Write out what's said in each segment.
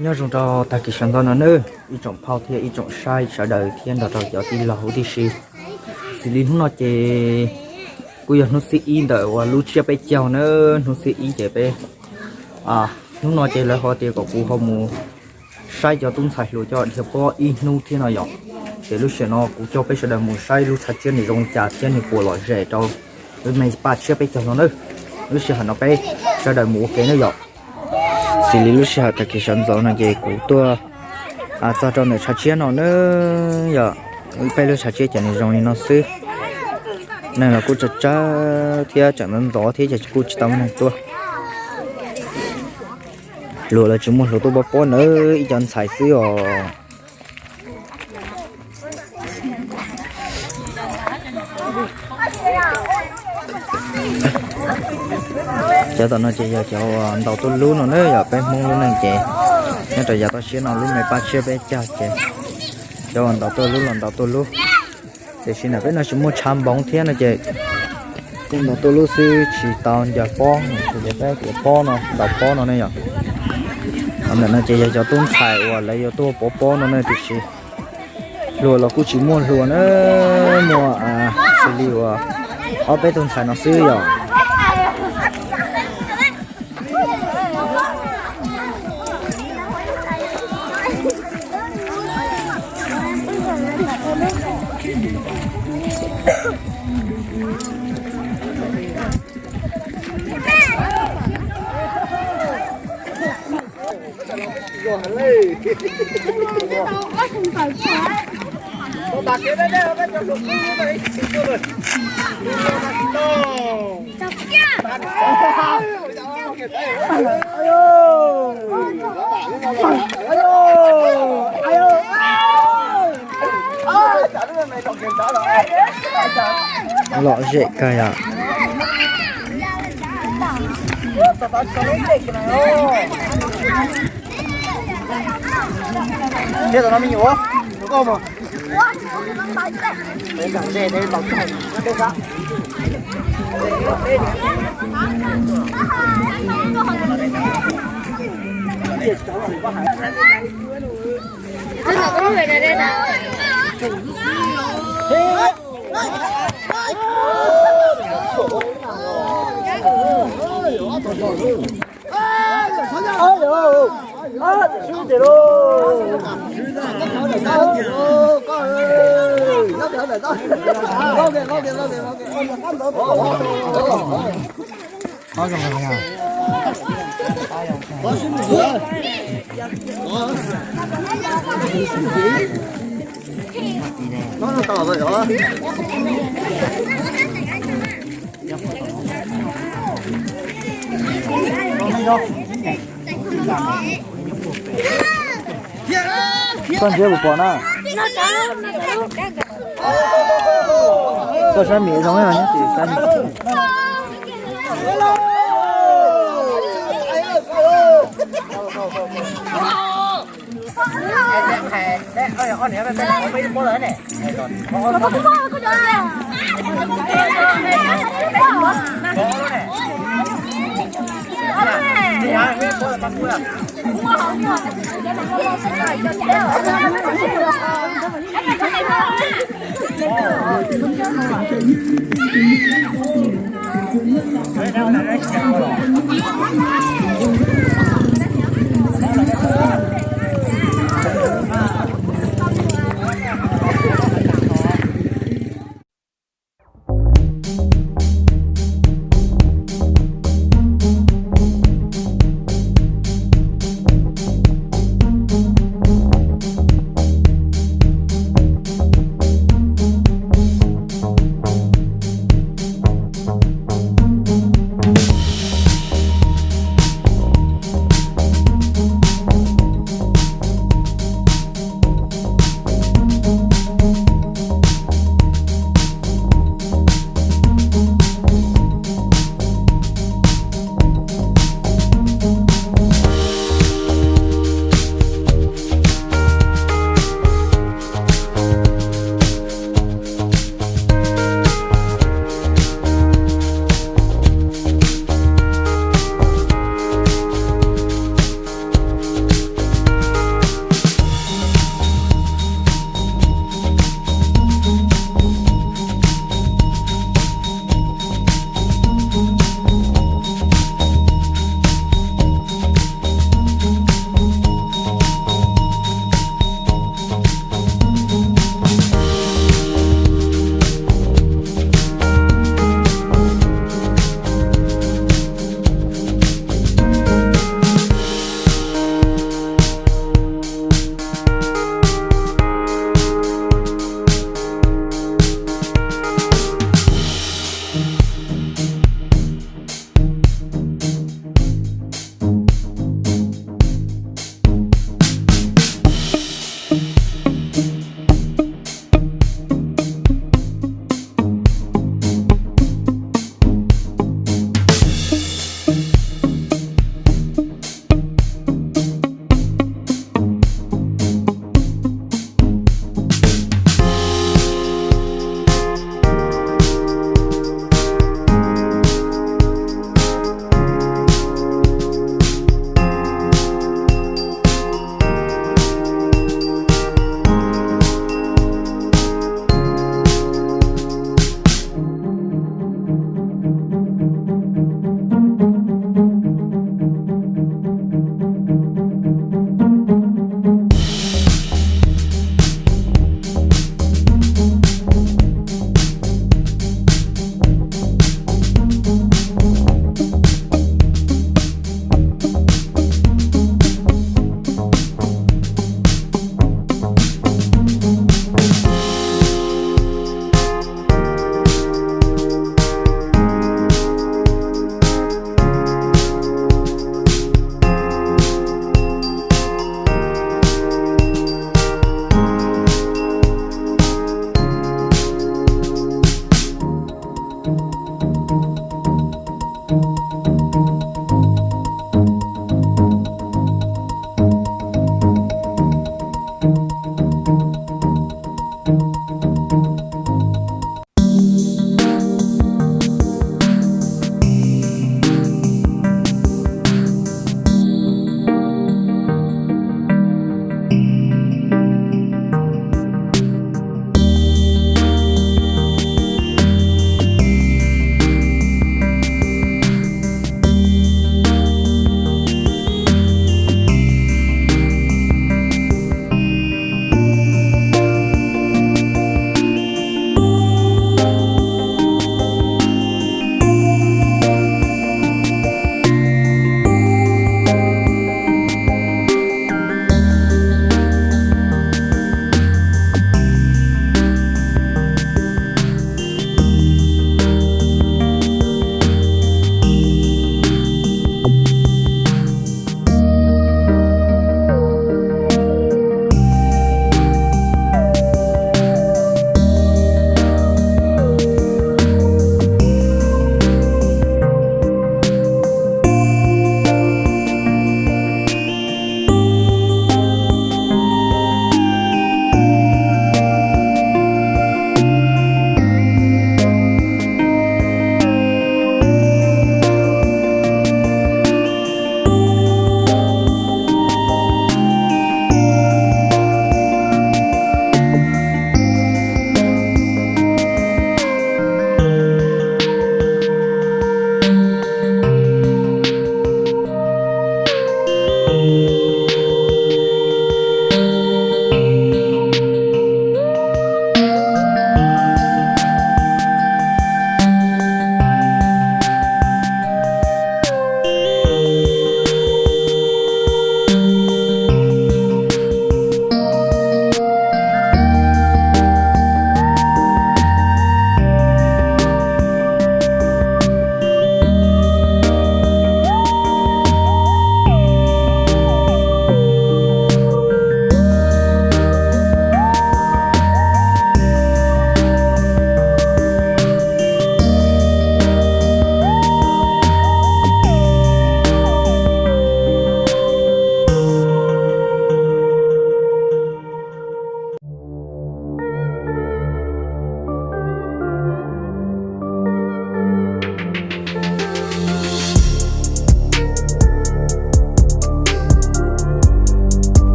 Nyob zoo rau tag kis sawv ntxov no nawb ib tsoom phauj thiab ib tsoom saib sawv daws thiab nrog rau cov tij laug huv tib si. Xws li hnub no ces kuj yog hnub xiab ib ntawm uas lub tsiab peb caug nawb, hnub xiab ib ces peb, hnub no ces lawv ho tias kom kuv ho mus saib cov tub ntxhais hluas coj dhia pob ib hnub thiab no yom. Ces lub sij hawm no kuv coj peb sawv daws mus saib lub tshav tsiab nws zoo li cas thiab nws puas lom zem rau lub me paj tsiab peb caug no nawb. Lub sij hawm no peb sawv daws mus ua ke nawb yom. Xws li lub sij hawm tag kis sawv ntxov no ces kuv tuaj txog rau ntawm tshav tsiab no nawb yom. Peb lub tshav tsiab ces nws zoo li no xwb. Neeg los kuj tsawg tsawg thiab tseem ntxov ntxov thiab ces kuj tsis tau muaj neeg tuaj. Hluas los tsis muaj hluas tuaj pob pob nawb, ib co ntxhais xwb os. Cov tom no ces yog cov uas ntaus tuj lub no nawb, yog peb Hmoob lub neej ces nyob rau yav toj siab no lub me paj tsiab peb caug ces cov uas ntaus tuj lub los ntaus tuj lub. Tiam sis ntawm peb no tsis muaj tshav npoov thiab no ces kuj ntaus tuj lub xwb tsis tau ncaws pob, ces peb tias pob no ntaus pob no ne yom. Ntawm no ces yog cov tub ntxhais uas lawv yuav tuaj pov pob no ne tiam sis hluas los kuj tsis muaj hluas na, muaj xws li uas ob peb tug ntxhais no xwb yom. Lom zem kawg yom. Koj ntsia puas pom na? Koj saib miv zoo nyob tim saib.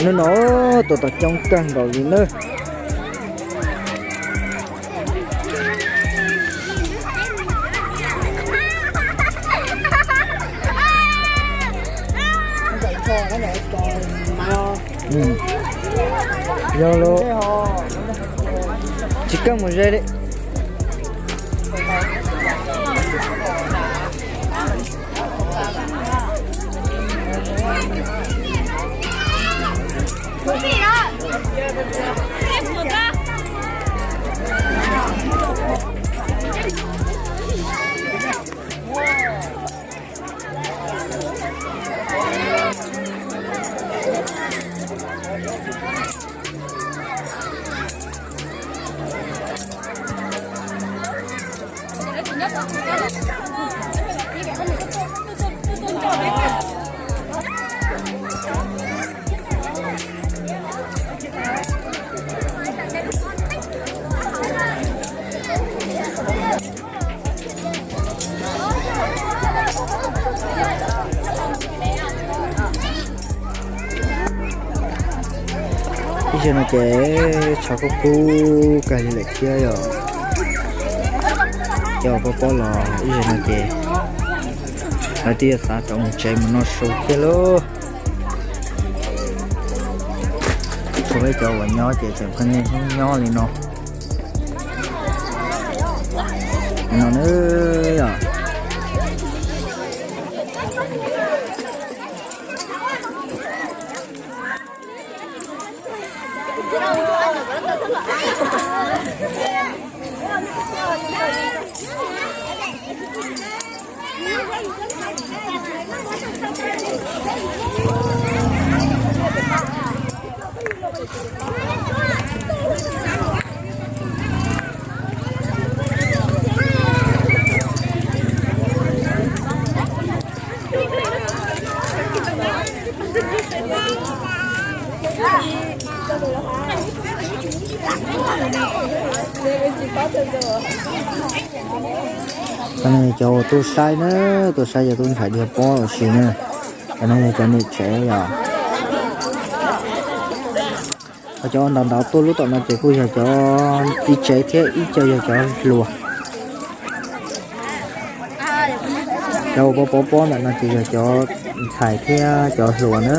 Hnub no tua tau coob kawg nkaus li nawb. Yog los tsis kawg mus ze li. Ib zaug no ces tshav kub kub kawg li lawm thiab yom. Cov uas pob pob los ib zaug no ces lawv twb yuav xav rov mus tsev mus noj su thiab lauj. Tshuav peb cov uas nyob ces tseem pheej niaj hnub nyob li no. Li no na yom. Cov no yog cov uas tuaj saib na, tuaj saib cov tub ntxhais dhia pob los sis na. Cov no yog cov niam tsev yom. Ho cov ntaus ntaus tuaj lub tom no ces kuj yog cov txiv tsev thiab ib co yog cov hluas. Cov uas pob pob pob ntawm no ces yog cov ntxhais thiab cov hluas na.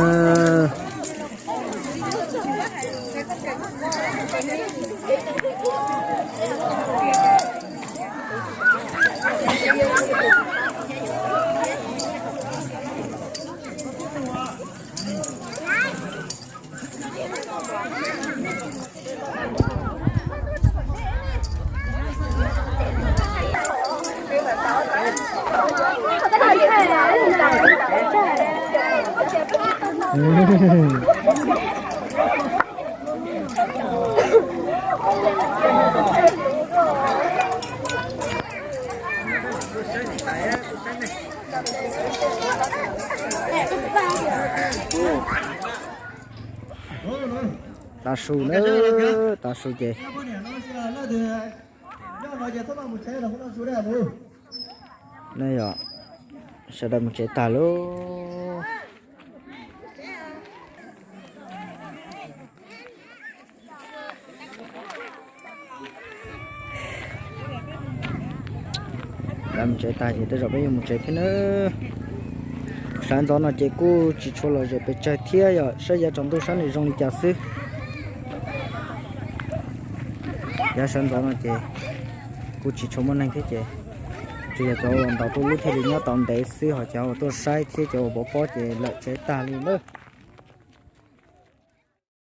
Tav su na, tav su ces, ne yog sawv daws mus tsev tag lauj. Lawv mus tsev tag ces tej zaum peb yuav mus tsev thiab nawb. Sawv ntxov no ces kuj tsis tshua lom zem pes tsawg thiab yog saib yav tsaus ntuj sab nws zoo li cas xwb. Yav sawv ntxov no ces kuj tsis tshua muaj neeg thiab ces tsuas yog cov uas ntaus tuaj lub thiaj li nyob tau ntev xwb, ho cov uas tuaj saib thiab cov uas pov pob ces lawm tsev tag li lawm.